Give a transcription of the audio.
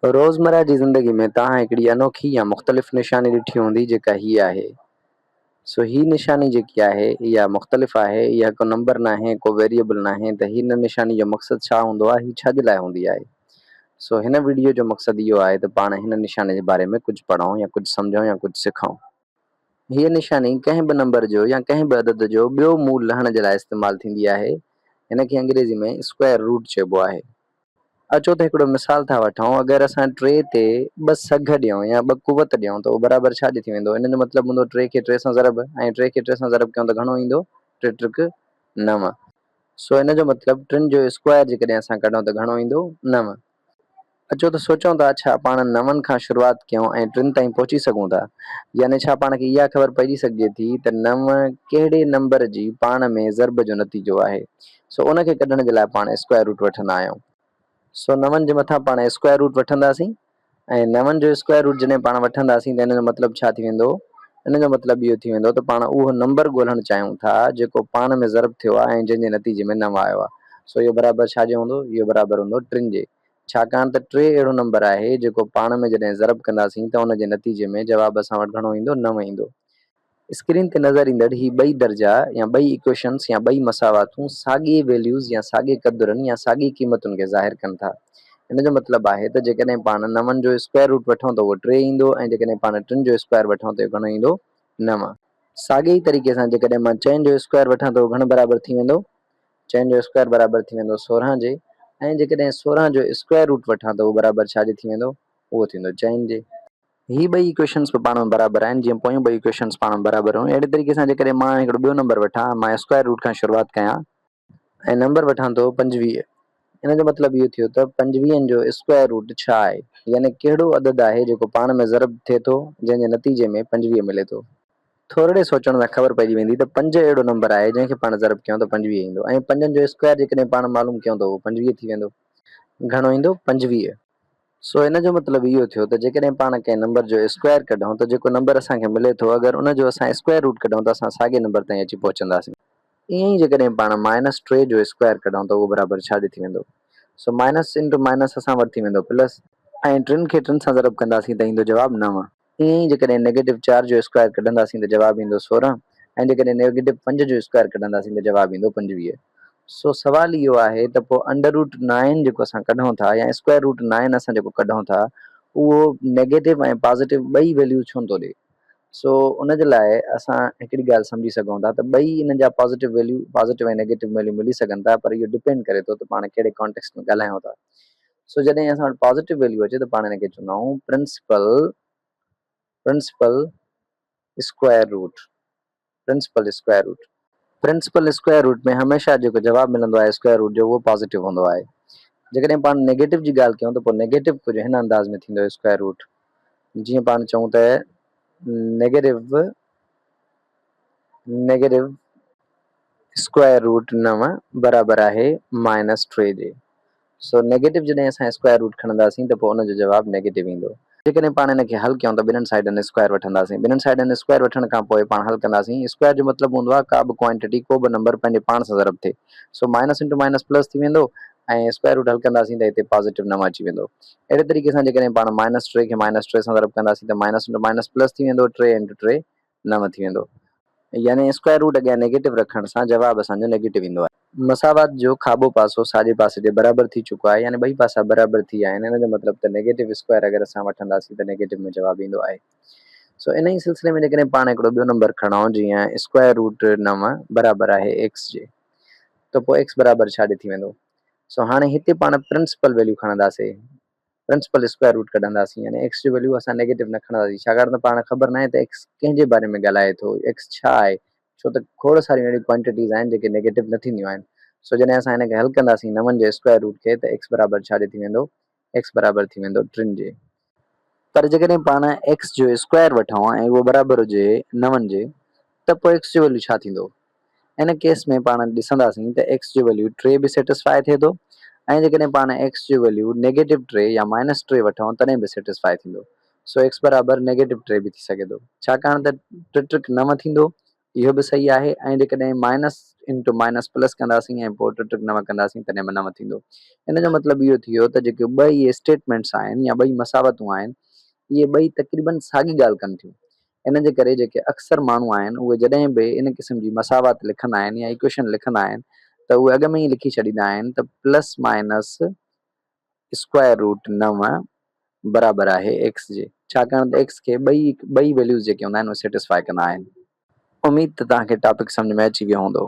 روزمره جي زندگي ۾ توهان هڪڙي انوکي يا مختلف نشاني ڏٺي هوندي جيڪا هيء آهي. سو هي نشاني جيڪي آهي اها مختلف آهي، اها ڪو نمبر ناهي، ڪو ويريئبل ناهي ته هن نشاني جو مقصد ڇا هوندو آهي، هي ڇا جي لاء هوندي آهي. سو هن وڊيو جو مقصد اهو آهي ته پاڻ هن نشاني جي باري ۾ ڪجهه پڙهون يا ڪجهه سمجهون يا ڪجهه سکون. هيء نشاني ڪنهن به نمبر جو يا ڪنهن به عدد جو ٻيو مول لهڻ جي لاء استعمال ٿيندي آهي. هن کي انگريزي ۾ اسڪوائر روٽ چئبو آهي. اچو ته هڪڙو مثال ٿا وٺون، اگر اسان ٽي تي ٻه سگهه ڏيون يا ٻه قوت ڏيون ته اهو برابر ڇا جي ٿي ويندو؟ ان جو مطلب هوندو ٽي کي ٽي سان ضرب ۽ ٽي کي ٽي سان ضرب ڪيون ته گهڻو ايندو؟ ٽي ٽرڪ نو. سو ان جو مطلب ٽن جو اسڪوائر جيڪڏهن اسان ڪڍون ته گهڻو ايندو؟ نو. اچو ته سوچون ٿا ڇا پاڻ نون کان شروعات ڪيون ۽ ٽن تائين پهچي سگهون ٿا؟ يعني ڇا پاڻ کي اها خبر پئجي سگهجي ٿي ته نو ڪهڙي نمبر جي پاڻ ۾ ضرب جو نتيجو آهي؟ سو ان کي ڪڍڻ جي لاء پاڻ اسڪوائر روٽ وٺندا آهيون. سو نون جي مٿان پاڻ اسڪوائر روٽ وٺنداسين ۽ نون جو اسڪوائر روٽ جڏهن پاڻ وٺنداسين ته ان جو مطلب ڇا ٿي ويندو؟ ان جو مطلب اهو ٿي ويندو ته پاڻ اهو نمبر ڳولڻ چاهيون ٿا جيڪو پاڻ ۾ ضرب ٿيو آهي ۽ جنهن جي نتيجي ۾ نو آيو آهي. سو اهو برابر ڇا جي هوندو؟ اهو برابر هوندو ٽن جي. ڇاڪاڻ ته ٽي اهڙو نمبر آهي جيڪو پاڻ ۾ جڏهن ضرب ڪنداسين ته ان جي نتيجي ۾ جواب اسان وٽ گهڻو ايندو؟ نو ايندو. اسڪرين تي نظر ايندڙ هي ٻئي درجا يا ٻئي ايڪويشنس يا ٻئي مساواتون ساڳي ويليوز يا ساڳي قدرن يا ساڳي قيمتن کي ظاهر ڪن ٿا. ان جو مطلب آهي ته جيڪڏهن پاڻ نون جو اسڪوائر روٽ وٺون ته اهو ٽي ايندو ۽ جيڪڏهن پاڻ ٽن جو اسڪوائر وٺون ته اهو گهڻو ايندو؟ نو. ساڳي ئي طريقي سان جيڪڏهن مان چئن جو اسڪوائر وٺان ته اهو گهڻو برابر ٿي ويندو؟ چئن جو اسڪوائر برابر ٿي ويندو 16 جي ۽ جيڪڏهن 16 جو اسڪوائر روٽ وٺان ته اهو برابر ڇا جي ٿي ويندو؟ اهو ٿيندو چئن جي. هي ٻئي ايڪويشنس به پاڻ ۾ برابر آهن جيئن پويون ٻئي ايڪويشنس پاڻ ۾ برابر هيون اهڙي طريقي سان جيڪڏهن مان هڪڙو ٻيو نمبر وٺان مان اسڪوائر روٽ کان شروعات ڪيان ۽ نمبر وٺان ٿو 25 ان جو مطلب اهو ٿيو ته پنجويهن جو اسڪوائر روٽ ڇا آهي يعني ڪهڙو عدد آهي جيڪو پاڻ ۾ ضرب ٿئي ٿو جنهن جي نتيجي ۾ 25 ملي ٿو. ٿورڙي سوچڻ سان خبر پئجي ويندي ته پنج اهڙو نمبر آهي جنهن کي پاڻ ضرب ڪيون ته 25 ايندو ۽ پنجن جو اسڪوائر جيڪڏهن پاڻ معلوم ڪيون ته اهو 25 ٿي ويندو. گهڻو ايندو؟ 25. سو ان جو مطلب اهو ٿيو ته جيڪڏهن پاڻ ڪنهن نمبر جو اسڪوائر ڪڍون ته جيڪو نمبر اسان کي ملي ٿو اگر ان جو اسان اسڪوائر روٽ ڪڍون ته اسان ساڳئي نمبر تائين اچي پهچنداسين. ائين ئي جيڪڏهن پاڻ مائنس ٽي جو اسڪوائر ڪڍون ته اهو برابر ڇا جي ٿي ويندو؟ سو مائنس انٽو مائنس اسان وٽ ٿي ويندو پلس. ۽ ٽن کي ٽن سان ضرب ڪنداسين ته ايندو جواب نو. ائين ئي جيڪڏهن نيگيٽو چار جو اسڪوائر ڪڍنداسين ته جواب ايندو 16 ۽ جيڪڏهن نيگيٽو پنج جو اسڪوائر ڪڍنداسين ته جواب ايندو 25. سو سوال اهو آهي ته پوء انڊر روٽ نائن جيڪو اسان ڪڍون ٿا يا اسڪوائر روٽ نائن اسان جيڪو ڪڍون ٿا اهو نيگيٽو ۽ پازيٽو ٻئي ويليوز ڇو نٿو ڏئي؟ سو ان جي لاء اسان هڪڙي ڳالهه سمجهي سگهون ٿا ته ٻئي انهن جا positive value positive ۽ negative value ملي سگهن ٿا پر اهو ڊپينڊ ڪري ٿو ته پاڻ ڪهڙي ڪانٽيڪسٽ ۾ ڳالهايون ٿا. سو جڏهن اسان وٽ پازيٽو ويليو اچي ته پاڻ ان کي چوندا آهيون principal principal square root principal square root principal square root ۾ هميشه جيڪو جواب ملندو آهي اسڪوائر روٽ جو اهو پازيٽو هوندو آهي جيڪڏهن پاڻ نيگيٽو جي ڳالهه ڪيون ته پوء نيگيٽو ڪجهه هن انداز ۾ ٿيندو اسڪوائر روٽ جيئن پاڻ چئون ته نيگيٽو نيگيٽو اسڪوائر روٽ نو برابر آهي مائنس ٽي جي. سو نيگيٽو جڏهن اسان اسڪوائر روٽ کڻنداسين ته پوء ان جو جواب نيگيٽو ايندو. جيڪڏهن پاڻ ان کي حل ڪيون ته ٻنهن سائيڊن اسڪوائر وٺنداسين. ٻنهن سائيڊن اسڪوائر وٺڻ کان پوء پاڻ حل ڪنداسين. اسڪوائر جو مطلب هوندو آهي ڪا به ڪوانٽيٽي ڪو به نمبر پنهنجي پاڻ سان ضرب ٿئي. سو مائنس انٽو مائنس پلس ٿي ويندو ۽ اسڪوائر روٽ حل ڪنداسين ته هتي پازيٽو نو اچي ويندو. اهڙي طريقي سان جيڪڏهن پاڻ مائنس ٽي کي مائنس ٽي سان ضرب ڪنداسين ته مائنس انٽو مائنس پلس ٿي ويندو ٽي انٽو ٽي نو ٿي ويندو. يعني اسڪوائر روٽ اڳيان نيگيٽو رکڻ سان جواب اسان جو نيگيٽو ايندو آهي. مساوات جو کاٻو پاسو ساڄي پاسي جي برابر ٿي چڪو آهي يعني ٻئي پاسا برابر ٿي ويا آهن ان جو مطلب ته نيگيٽو اسڪوائر اگر اسان وٺنداسين ته نيگيٽو ۾ جواب ايندو آهي. سو ان ئي سلسلي ۾ جيڪڏهن پاڻ هڪڙو ٻيو نمبر کڻون جيئن اسڪوائر روٽ نو برابر آهي ايڪس جي ته پوء ايڪس برابر ڇا جي ٿي ويندو؟ سو هاڻي هتي پاڻ پرنسپل ويليو کڻنداسين پرنسپل اسڪوائر روٽ ڪڍنداسين يعني ايڪس جو ويليو اسان نيگيٽو نه کڻنداسين ڇاڪاڻ ته پاڻ خبر ناهي ته ايڪس ڪنهن جي باري ۾ ڳالهائي ٿو ايڪس ڇا آهي ڇو ته کوڙ ساريون اهڙيون ڪوانٽيٽيز آهن جيڪي نيگيٽو نه ٿينديون آهن سو جڏهن اسان هن کي حل ڪنداسين نون جي اسڪوائر روٽ کي ته ايڪس برابر ڇا جي ٿي ويندو ايڪس برابر ٿي ويندو ٽن جي پر جيڪڏهن پاڻ ايڪس جو اسڪوائر وٺون ۽ اهو برابر هجي نون جي ته پوء ايڪس جو ويليو ڇا ٿيندو ان ڪيس ۾ پاڻ ڏسنداسين ته ايڪس جو ويليو ٽي به سيٽسفائي ٿئي ٿو ۽ جيڪڏهن پاڻ ايڪس جو ويليو نيگيٽو ٽي يا مائنس ٽي وٺون تڏهن به سيٽسفائي ٿيندو. سو ايڪس برابر نيگيٽو ٽي به ٿي سگهي ٿو. ڇاڪاڻ ته ٽي ٽرڪ نو ٿيندو اهو به صحيح آهي ۽ جيڪڏهن مائنس انٽو مائنس پلس ڪنداسين ۽ پوء ٽي ٽرڪ 9 ڪنداسين تڏهن به 9 ٿيندو. ان جو مطلب اهو ٿي ويو ته جيڪي ٻه اهي اسٽيٽمينٽس آهن يا ٻئي مساواتون آهن اهي ٻئي تقريبن ساڳي ڳالهه ڪن ٿيون. ان جي ڪري جيڪي اڪثر ماڻهو آهن اهي جڏهن به ان قسم جي مساوات لکندا آهن يا ايڪويشن لکندا آهن ته اهي اڳ ۾ ئي لکي ڇڏيندا آهن ته پلس مائنس اسڪوائر روٽ 9 برابر آهي ايڪس جي ڇاڪاڻ ته ايڪس کي ٻئي ٻئي ويليوز جيڪي هوندا آهن اهي سيٽسفائي ڪندا آهن. اميد ته توهان کي ٽاپڪ سمجهه ۾ اچي ويو هوندو.